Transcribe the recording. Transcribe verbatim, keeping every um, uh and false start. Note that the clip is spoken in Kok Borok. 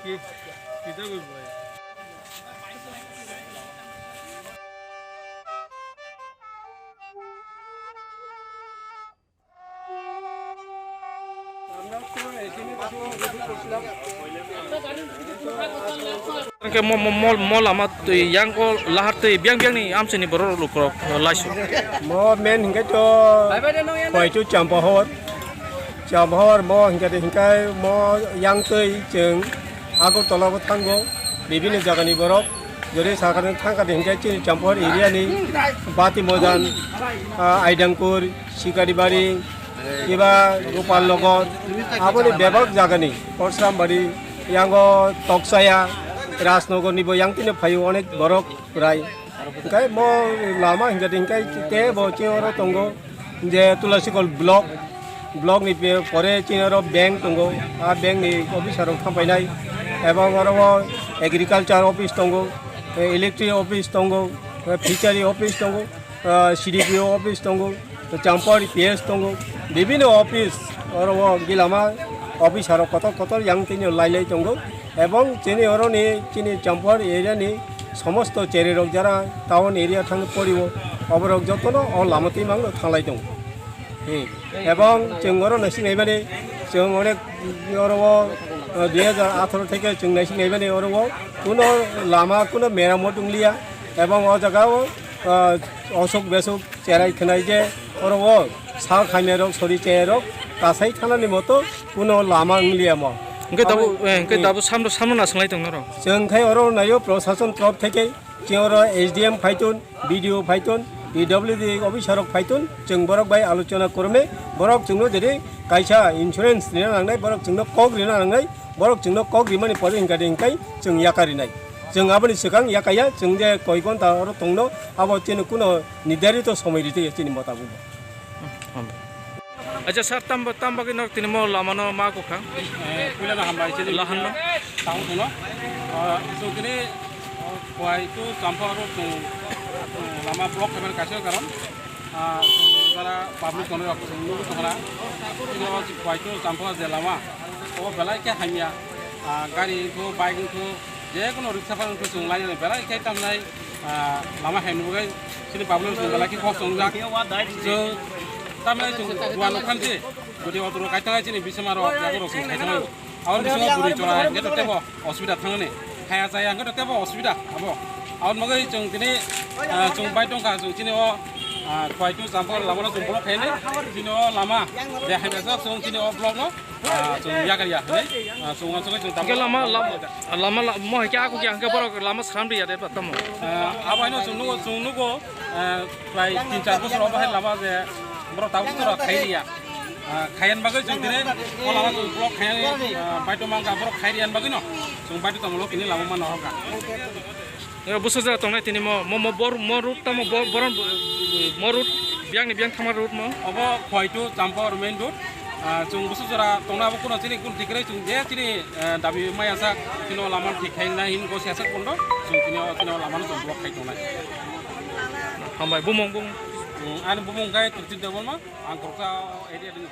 Hingke mo, mo, mo, mo lama twi yang o lahar twi biyang biyang ni amchini borok rok rok laisu. Mo men hingke to Koitu Champahor. Champahor mo hingke de hingke mo yang twi chwng Agartala bo thango. Bibini jagani borok jori sakani thangkani hingke chini Champahor area ni Bati Mojan, ah, Aidangkur, Sikaribari, eba Gopal Nagar, aboni bebak jagani, Porsuram Bari, yango Toksaya, Rajnagar nibo yang tini phaio onek borok kwrai. Hingke mo lama hingke hingke tebo chini oro tongo je Tulasikol block, block ni pe-, pore chini oro bank tongo, a bank ni officer rok thampainai, ebong oro o agriculture office tongo, electric office tongo, fishery office tongo. Ah, C D P O office tongo, Champahor P S tongo, bibino office, oro o gilama officer rok kotor kotor yang tini lai lai tongo, ebong chini oro ni chini Champahor area ni somosto cherry rok jara town area thang pori o, oborok jotono o lama twi mangno thanglai tongo. Hmm. Ebong chwng oro naising naimani, chwng onek oro o, ah, dui hajar atharo theke chwng naising naimani oro o kuno lama kuno meramot wngliya, ebong o jaga o, ah, osuk besuk cherai khwnai je oro o sal khainai rok sori chaya rok kasai thanani moto kuno lama wngliya mo. Hingke tabuk, Abo-, eh, hingke hmm. Tabuk samno, samno nasinglai tong norok. Chwng khai oro naio prosason torop theke chwng oro S D M phaitun, B D O phaitun, P W D officer rok phaitun, chwng borok bai alochona kwrwngwi borok chwngno jodi kaisa insurance rina nangnai, borok chwngno kok rina nangnai, borok chwngno kok rimani pore hingkha de hingkai chwng yakarinai. Chwng aboni swkang yakaya, chwng je koi ghonta oro tongno, abo chini kuno nirdarito somoi ritwi chini motabuk. Acha sir, tamba, tamba khe nok tini mo lama no ma kokha? Eh, puila na hambai chini Lahan no? Tang kuno. Ah, so kini, ah, Khowai to Champahor road to, to lama block khaimani kaisa karon. Ah, so jara public kono rok nugo tongla. Kini o Khowai to Champahor je lama. O belai khe hamya. Ah, gari to, bike to, je kono riksa phano to chwng lainani belai khe tamnai. Ah, lama hai nugwi chini public chwng belai khe kok chwngjak. Chwng tamni chwng dua nokhan se, jodi auto rok kaitang chini bisma rok, yago rok chwng kaitang. Aboni bisingo bwrwi chora hingke to tebo osubida thangni. Khaya chaya hingke to tebo osubida abo. Aboni bagwi chwng tini, ah, chwng bai tongkha, chwng chini o, ah, Khowai to Champahor lama no chwng block khaini. Chini o lama je hamya jak chwng chini o block no. Ah, chwng yakar ya, hinwi, ah, chwng uansugwi chwng tabuk. Hingke lama, lama, lama la-, mo hai khe ako khe hingke borok lama sram riya de tamo. Ah, abo haino chwng nugo, chwng nugo, ah, prai tin char bosor obo hai lama je borok tabuk jora khai riya. Ah, khaiyan bagwi chwng tini o lama chwng block khaiyan, ah, baito mangka borok khai riyan bagwi no chwng baito tongmolo tini lama mano hokha. Ero busa jora tongnai tini mo, mo, mo bor, mo route tamo bor, boron, mo route biyang ni biyang thangma route mo. Obo Khowai to Champahor main road. Ah, chwng busa jora tongna abo kuno chini kun tikrai chwng je chini, eh, dabi maya sak chini o lama thik khai nai hin go siya sak kondo. Chwng chini o, chini o lama no chwng block khai tongnai. Hambai bumung bung. Hmm, ani bumung khai Tuti Debbarma, ang khoroksa area dini.